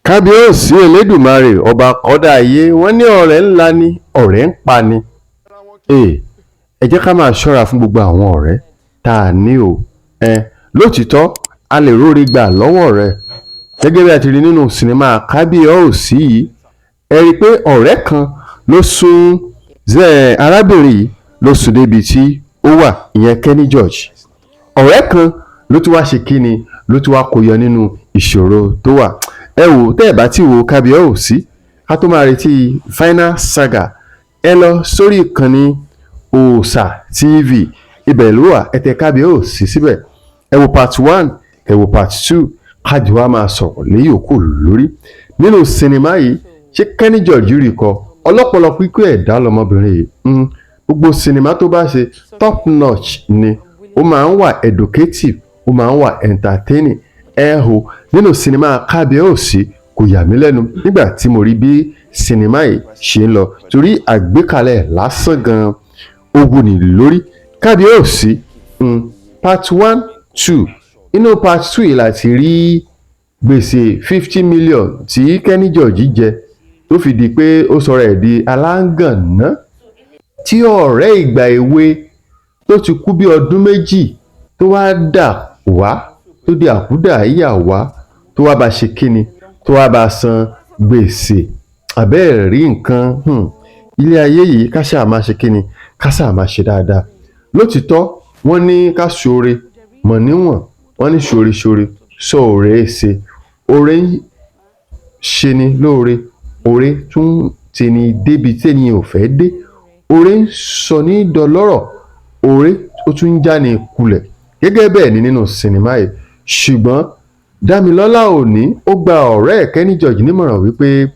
Kábíyèsí Elédùmarè, ọba kọ́dá ayé, wọ́n ní ọ̀rẹ́ ńlá ni ọ̀rẹ́ ń pa ni. Ee, ẹ jẹ́ ká máa ṣọ́ra fún gbogbo àwọn ọ̀rẹ́ tá a ní o. Ẹ lótìítọ́, a lè róore gbà lọ́wọ́ rẹ̀ gẹ́gẹ́ bí a ti rí nínú sinimá Kábíyèsí yìí. Ẹ rí i pé ọ̀rẹ́ kan ló sún arábìnrin yìí, ló sún débi tí ó wà, ìyẹn Kenny George. Ọ̀rẹ́ kan ló tún wá ṣe kíni, ló tún wá kó yọ nínú ìṣòro tó wà. Ẹ wò, tẹ́ ẹ bá ti wo Kábíyèsí, ká tó máa retí final saga, ẹ lọ sórí ìkànnì Òòṣà TV, ibẹ̀ ló wà. Ẹ tẹ Kábíyèsí síbẹ̀, ẹ wo part one, ẹ wo part two, kájú wa máa sọ̀rọ̀ léyòókù lórí nínú sinimá yìí. Ṣé Kenny George rí kọ ọlọ́pọlọ pípé ẹ̀dá lọmọbìnrin yìí? Gbogbo sinimá tó bá ṣe, top notch ni. Ó máa ń wà educative, ó máa ń wà entertaining. Ẹ hò nínú sinimá Kábíyèsí, kò yà mí lẹ́nu nígbà tí mo rí bí sinimá yìí ṣe ń lọ, torí àgbékalẹ̀ lásán gan-an ó wúni lórí. Kábíyèsí part one, two, inú part two yìí láti rí gbèsè 50 million tí Kenny George jẹ, tó fi di pé ó sọ̀rọ̀ ẹ̀ di aláǹgànná, tí ọ̀rẹ́ ìgbà èwe tó ti kú bí ọdún 2 tó wá dà wá, tó di àkúdà ìyà wá, tó wá bá ṣe kíni, tó wá bá san gbèsè. Àbẹ́ẹ̀ rí nǹkan, ilé ayé yìí, ká ṣáà máa ṣe kíni, ká ṣáà máa ṣe dáadáa. Lótìítọ́, wọ́n ní ká ṣoore mọ̀ níwọ̀n, wọ́n ní ṣoore ṣoore sóore ṣe, oore ń ṣe ni lóore, oore tún tini débi tẹ́ni ò fẹ́ dé, oore ń sọ ní dọlọ́rọ̀, oore ó tún ń já ní kulẹ̀. Gẹ́gẹ́ bẹ́ẹ̀ ni nínú sinimá yìí. Ṣùgbọ́n Dámilọ́lá Òní, ó gba ọ̀rẹ́ ẹ̀ Kenny George nímọ̀ràn wípé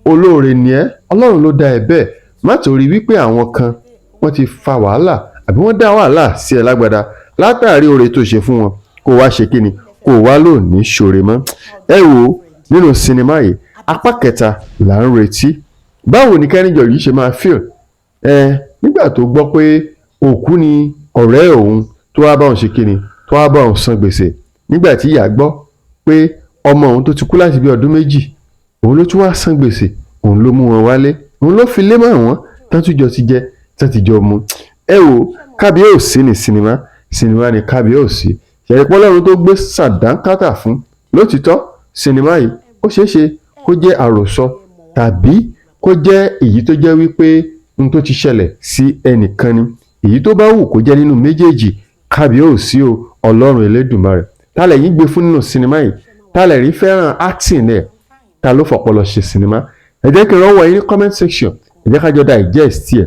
olóore ni ẹ́, Ọlọ́run ló dá ẹ bẹ́ẹ̀. Má torí wípé àwọn kan wọ́n ti fa wàhálà àbí wọ́n dá wàhálà sí ẹ lágbádá látàrí oore tó ṣe fún wọn, kó wá ṣe kíni, kó wá lónìí ṣoore mọ́. Ẹ wò ó, nínú sinimá yìí, apá kẹta là ń retí. Báwo ni Kenny George ṣe máa feel ẹ nígbà tó gbọ́ pé òkú ni ọ̀rẹ́ òun tó wá bá òun ṣe kíni, tó wá bá òun san gbèsè, nígbà tí ìyá gbọ́ pé ọmọ òun tó ti kú láti bí ọdún 2, òun ló tún wá san gbèsè, òun ló mú wọn wálé, òun ló fi lé mọ́ àwọn tán tún jọ ti jẹ, tán ti jọ mu? Ẹ wò, Kábíyèsí ní sinimá, sinimá ní Kábíyèsí. Ṣẹ̀rí pọ́lọ́run tó gbé sàdánkátà fún. Lótìítọ́, sinimá yìí, ó ṣeé ṣe kó jẹ́ àròsọ tàbí kó jẹ́ èyí tó jẹ́ wípé n tó ti ṣẹlẹ̀ sí ẹnìkan ni. Èyí tó bá wù kó jẹ́ nínú méjèèjì, Kábíyèsí o, Ọlọ́run Elédùmarè. Ta lẹ̀ yín gbé fún nínú sinimá yìí? Ta lẹ̀ rí fẹ́ràn acting ẹ̀? Ta ló fọpọlọ ṣe sinimá? Ẹ jẹ́ kí n rọ́wọ́ yín ní comment section, ẹ jẹ́ ká jọ digest ẹ̀.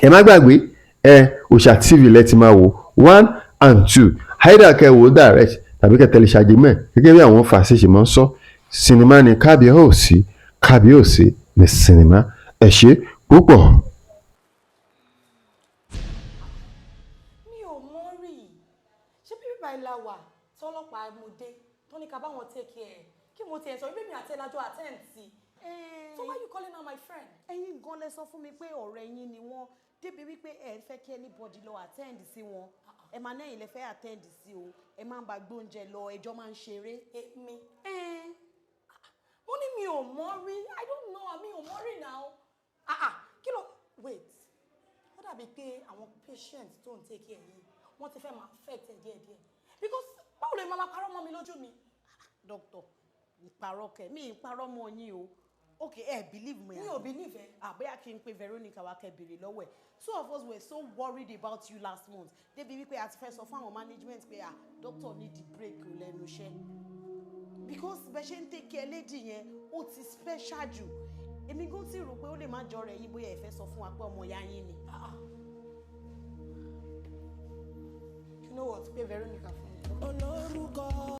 Ẹ má gbàgbé, ẹ Òòṣà TV lẹ ti máa wò one and two, either kẹ́ wò direct tàbí kẹ́ tẹ̀lé ṣàjẹmẹ́ gẹ́gẹ́ bí àwọn fàṣẹ ṣe máa ń sọ. Sinimá ni Kábíyèsí, Kábíyèsí ní sinimá. Ẹ ṣé púpọ̀. Mi ò mọ̀ rí. Ṣé bí bíbá ilà wà tọ́lọ́pàá mú dé tó ní ká bá wọn take care? Kí mo tiẹ̀ sọ wípé mi àti ẹ̀ lájọ attend sí. So why you calling her my friend? Ẹ̀yin gan lẹ sọ fún mi pé ọ̀rẹ́ yín ni wọ́n, débi wípé ẹ ń fẹ́ kí anybody lọ attend sí wọn. Ẹ máa náà ilẹ̀ fẹ́ attend sí o, ẹ máa ń bá gbóúnjẹ lọ, ẹjọ́ máa ń ṣeré. Èmi mo ní mi ò mọ̀ rí. I don't know, mi ò mọ̀ rí now. Ah ah, kí ló, wait, ó dàbí pé àwọn patient tó ń take care yìí, wọ́n ti fẹ́ máa affect ẹ̀ díẹ̀díẹ̀, because báwo lè máa parọ́ mọ́ mi lójú mi? Doctor, ìparọ́ kẹ, mi ì parọ́ mọ́ yín o. Okay, ẹ believe me? Mi ò believe ẹ. Ah, bóyá kí n pe Veronica wá, kẹ́ béèrè lọ́wọ́ ẹ̀. Two of us were so worried about you last month, débi wípé a ti fẹ́ sọ fún àwọn management pé, ah, doctor need the break o lẹ́nu iṣẹ́, because bẹ́ẹ̀ ṣe ń take care lady yẹn, ó ti special jù. Èmi gan ti rò pé ó lè má jọ rẹ̀ yín, bóyá ẹ fẹ́ sọ fún wa pé ọmọ ìyá yín ni. Ah, you know what, pé Veronica fún mi. Olórúkọ.